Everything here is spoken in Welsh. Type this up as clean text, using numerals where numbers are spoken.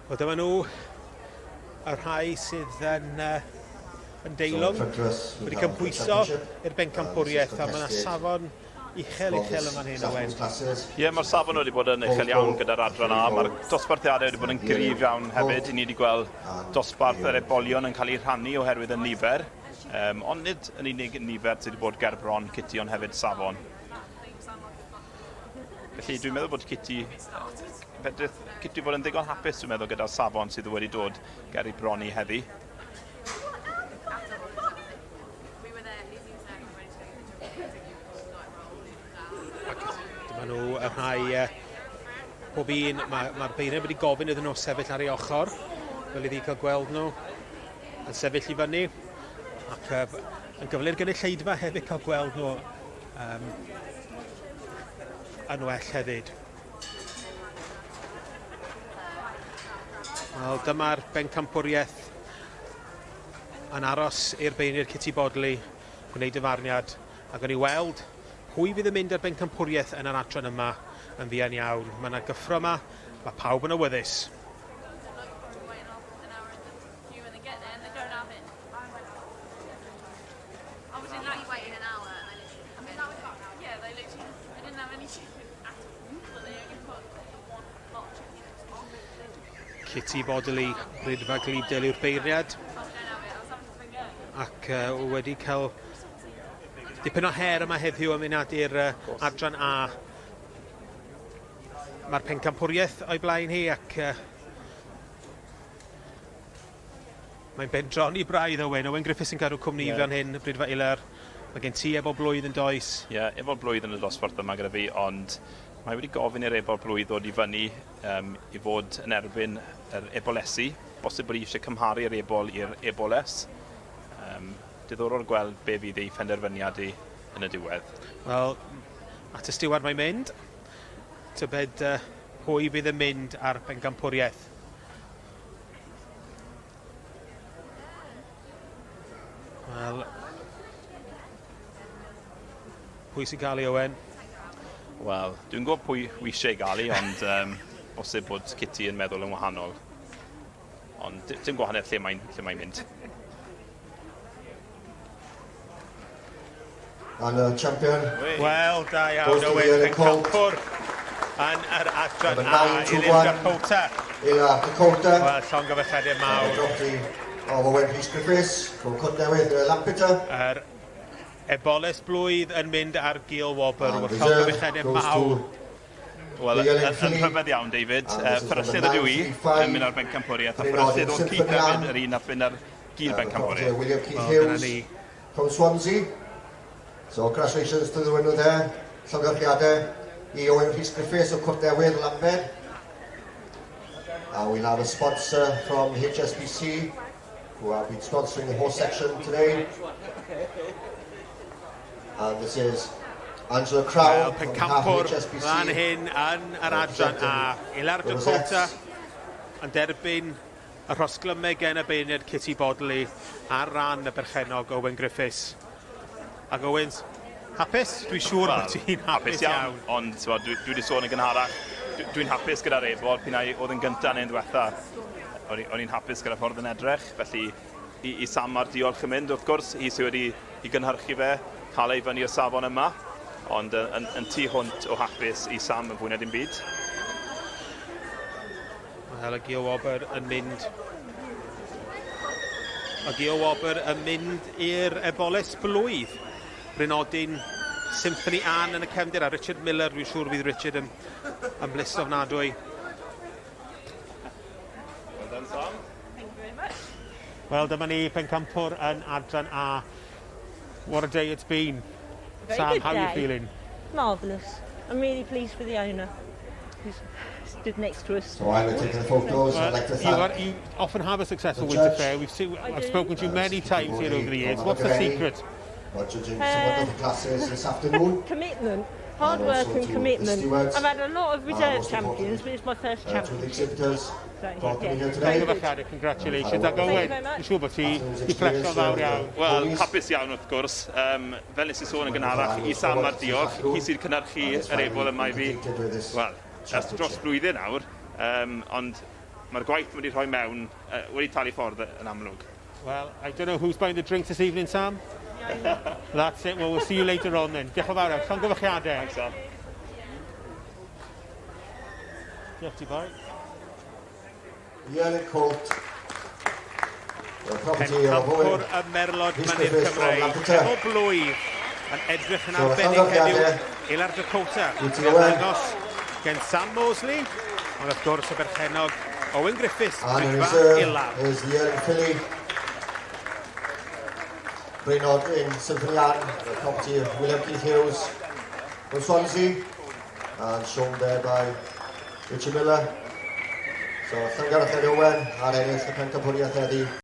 Wel dyma nhw, y rhai sydd yn, uh, yn deilwng, wedi cymhwyso i'r bencampwriaeth, a mae yna safon uchel uchel yn fan hyn, Owen. Ie, yeah, mae'r safon wedi bod yn uchel iawn gyda'r adran A. Mae'r dosbarthiadau wedi bod yn gryf iawn hefyd. I ni wedi gweld dosbarth yr ebolion yn cael eu rhannu oherwydd y nifer. Um, ond nid yn unig nifer sydd wedi bod ger bron Kitty, ond hefyd safon. Felly dwi'n meddwl bod Kitty, fedrith Kitty fod yn ddigon hapus dwi'n meddwl gyda'r safon sydd wedi dod ger ei bron i heddi. Ac dyma nhw y rhai, uh, pob un, mae'r mae beirniad wedi gofyn iddyn nhw sefyll ar ei ochr, fel iddi cael gweld nhw yn sefyll i fyny, ac uh, yn gyfle i'r gynulleidfa hefyd cael gweld nhw um, yn well hefyd. Wel, dyma'r bencampwriaeth yn aros i'r beirniad Kitty Bodley gwneud y farniad a gawn ni weld pwy fydd yn mynd ar bencampwriaeth yn yr adran yma yn fuan iawn. Mae yna gyffro yma, mae pawb yn awyddus. Kitty Bodley, Rhydfa Glibdale yw'r beirniad ac uh, wedi cael dipyn o her yma heddiw yn mynd i'r uh, adran A. Mae'r pencampwriaeth o'i blaen hi ac uh, Mae'n bendroni braidd Owen. Owen Griffiths yn cadw cwmni yeah. fan hyn, Brydfa Ilar. Mae gen ti ebol blwydd yn does? Ie, yeah, ebol blwydd yn y dosbarth yma gyda fi, ond mae wedi gofyn i'r ebol blwydd ddod i fyny um, i fod yn erbyn yr ebolesi. Bosib bod eisiau cymharu'r ebol i'r eboles. Um, diddorol gweld be fydd ei phenderfyniad i yn y diwedd. Wel, at y stiward mae'n mynd. Tybed uh, pwy fydd yn mynd ar bencampwriaeth. Wel, pwy sy'n cael ei Owen? Wel, dwi'n gwybod pwy wi eisiau ei gael ei, ond um, bosib bod Kitty yn meddwl yn wahanol. Ond dim gwahaniaeth lle mae'n lle mae'n mynd. And the champion. Wel, da iawn, Owen, pencampwr yn yr adran A, Ilyn Dakota. Ila Dakota. Wel, llongyfarchiadau mawr. Jockey of Owen Rhys Griffiths, from Cwrt Newydd, Lampeter. Yr eboles blwydd yn mynd ar gil wobr. Wel, llongyfarchiadau mawr. Wel, yn, yn rhyfedd iawn, David. Uh, fferyllydd ydw i, yn mynd ar bencampwriaeth, a fferyllydd oedd Keith hefyd, yr un nath fynd ar gil bencampwriaeth. William Keith Hughes from Swansea. So, congratulations to the winner there. Llongyfarchiadau i Owen Rhys Griffiths o Cwrt Newydd, Lambed. And we'll have a sponsor from HSBC, who have been sponsoring the horse section today. And this is Angela Crown Wel, pencampwr fan hyn yn yr adran A. Ilar Dakota yn derbyn y rhosglymau gen y beirniad Kitty Bodley ar ran y berchennog Owen Griffiths. Ac Owens, hapus? Dwi'n siŵr bod ti'n hapus iawn. Ond dwi, dwi wedi sôn yn gynharach, dwi'n hapus gyda'r ebol, p'un ai oedd yn gyntaf neu'n ddiwetha. O'n i'n hapus gyda'r ffordd yn edrych, felly i, i Sam mae'r diolch yn mynd, wrth gwrs, hi sydd wedi i gynhyrchu fe, cael ei fyny o'r safon yma, ond yn, yn, yn tu hwnt o hapus i Sam yn fwy na dim byd. Mae Hela Gio Wobr yn mynd Mae Gio Wobr yn mynd i'r eboles blwydd. Brynodyn Symphony Ann yn y cefndir a Richard Miller, dwi'n siŵr fydd Richard yn, yn blist ofnadwy. Well done, Sam. Thank you very much. Wel, dyma ni, pencampwr yn adran A. What a day it's been. Very Sam, good how are you day. feeling? Marvellous. I'm really pleased with the owner who's stood next to us. So while we're taking the photos, I'd like to You, thank are, you often have a successful The winter judge. fair. We've seen, I I've do. spoken to you many Mr. times here over the years. Bodley What's the from Abergavenny secret? for judging some wonderful classes this afternoon. Commitment. Hard And work also and to the commitment. stewards, I've had a lot of and reserve most champions, importantly, but it's my first Uh, to the championship. exhibitors So, for coming yeah. here today. Llongyfarchiadau, congratulations. Ac Thank you Owen, very much. dwi'n siŵr bod ti Afternoon's di plesio experience fawr here iawn. with the Wel, ponies. hapus iawn wrth gwrs. Um, fel nes i sôn yn gynharach, i Sam a'r diolch, hi sy'n cynhyrchu And it's yr ebol finally yma i fi. completed with this Wel, ers dros championship. blwyddyn nawr, um, ond Mae'r gwaith wedi rhoi mewn wedi talu ffordd yn amlwg. Well, I don't know who's buying the drinks this evening, Sam. That's it. Well, we'll see you later on then. Diolch yn fawr. Llongyfarchiadau. Thanks, Sam. Diolch ti, boi. Yearling colt. The property of Pencampwr Owen y Merlod Rhys Mynydd Griffiths from Cymreig. Lampeter. Efo blwydd yn edrych yn So, arbennig heddiw. llongyfarchiadau Ilar Dakota. I ti, Yn Owen. ddangos gen Sam Mosley. Ond wrth gwrs y berchennog Owen Griffiths. And in Rydfa reserve Ilar. is the yearling filly. Brynod in Symphony Ann, the property of William Keith Hughes from Swansea, and shown there by Richard Miller. So, Llongyfarchiadau Owen ar ennill y pencampwriaeth heddi.